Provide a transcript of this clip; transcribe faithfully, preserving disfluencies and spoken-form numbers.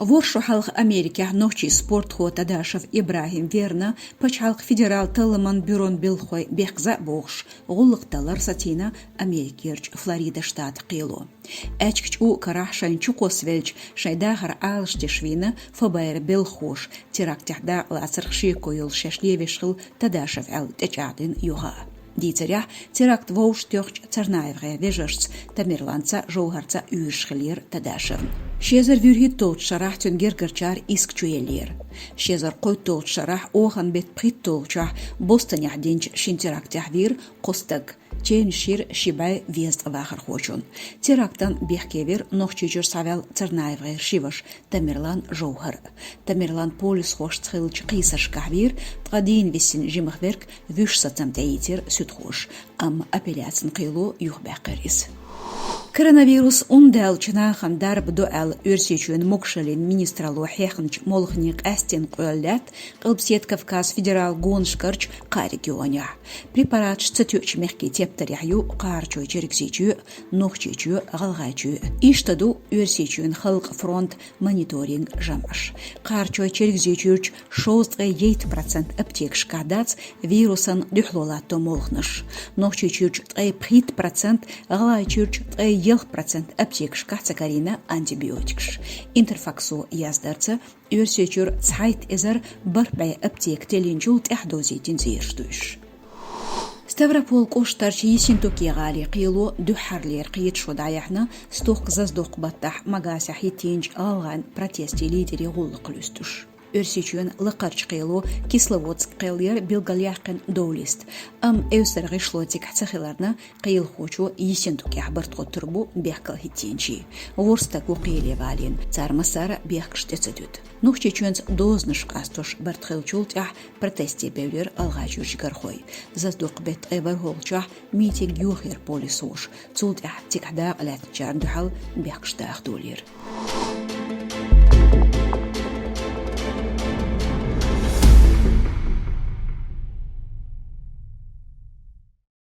ВорхӀ шу хьалха Америкехь нохчийн спортхо Тадашев ИбрахӀим верна, пачхьалкхан федералан талламан бюрон белхахой бехказа а бохуш, гӀуллакх далар сацийна Америкерчу Флорида штатан кхело. Аьчка чӀу а карахь шайна чукхоссавелча, шайн дахар Ӏалашдеш вийна ФБР-н белхахоша, терактехь дакъалацарх шеко йолуш шаьш левеш хилла Тадашев аьлла тӀечӀагӀдина юха а. Дийцарехь, теракт вовшахтоьхначу ЦарнаевгӀеран вежаршца Тамерланца а, ЖовхӀарца а уьйраш хиллера Тадашевна. Ши эзар вуьрхӀитталгӀачу шарахь цуьнан гергарчара иск чуеллера. Ши эзар кхойтталгӀачу шарахь оханан беттан пхийтталгӀачохь Бостонехь динчу шина терактехь вийра кхо стаг, чевнаш йира ши бӀе везткъа вахархочун. Терактан бехке вира Нохчийчуьра схьаваьлла ЦарнаевгӀеран ши ваша Тамерлан, ЖовхӀар. Тамерлан полисхошца хиллачу кхийсаршкахь вийра, ткъа дийна висина жимахверг вуьш сацам тӀеийцира суьдхоша, амма апелляцин кхело юхабаьккхира иза. Коронавирус ун даьллачу нахана дарба до аьлла, Оьрсийчоьнан могашаллин министралло хьехначу молханийн къаьсттина къоьлла лаьтта Къилбаседа Кавказан федералан гонашкарчу кхаа регионехь. Препараташ ца тоьучу мехкийн тептарехь ю Кхарачой-Чергазийчоь а, Нохчийчоь а, ГӀалгӀайчоь а. Иштта ду Оьрсийчоьнан Халкъан фронтан мониторинг жамӀаш. Кхарачой-Чергазийчуьрчу шовзткъе ейтта процент аптекашкахь дац вирусан дуьхьало латто молханаш. Нохчийчуьрчу ткъе пхийтта процент, ГӀалгӀайчуьрчу ткъе ялх процент аптекашкахь ца карийна антибиотикаш. Интерфаксо яздарца, Оьрсийчуьра цхьайтта эзар бархӀ бӀе аптека теллинчул тӀаьхьа дозийтина зераш ду уьш. Ставрополь кӀоштарчу Ессентуки гӀалин кхело дуьххьарлера кхеташо дӀаяьхьна, стохка Заздоккху-баттахь Магасехь хӀиттийначу гӀалгӀайн протестийн лидерийн гӀуллакх луьстуш. Оьрсийчоьнан лакхарчу кхело Кисловодск кхеллера билгалъяьккхина довлист, амма эвсара гӀишло цигахь ца хиларна, кхелахочо Ессентукехь барт хоттур бу бехкал хӀиттийначийн. ВорхӀ стаг ву кхеле валийна, цара массара а бехкаш тӀе ца дуьту. Нохчийчоьнца дозанаш къастош барт хиллачул тӀаьхьа протесте бевлира ГӀалгӀайчуьрчу гархой. Заздоккху-беттан ткъе ворхӀалгӀачохь митинг йохийра полисхоша, цул тӀаьхьа цигахь дакъа лаьцначарна дуьхьал бехкаш даха долийра.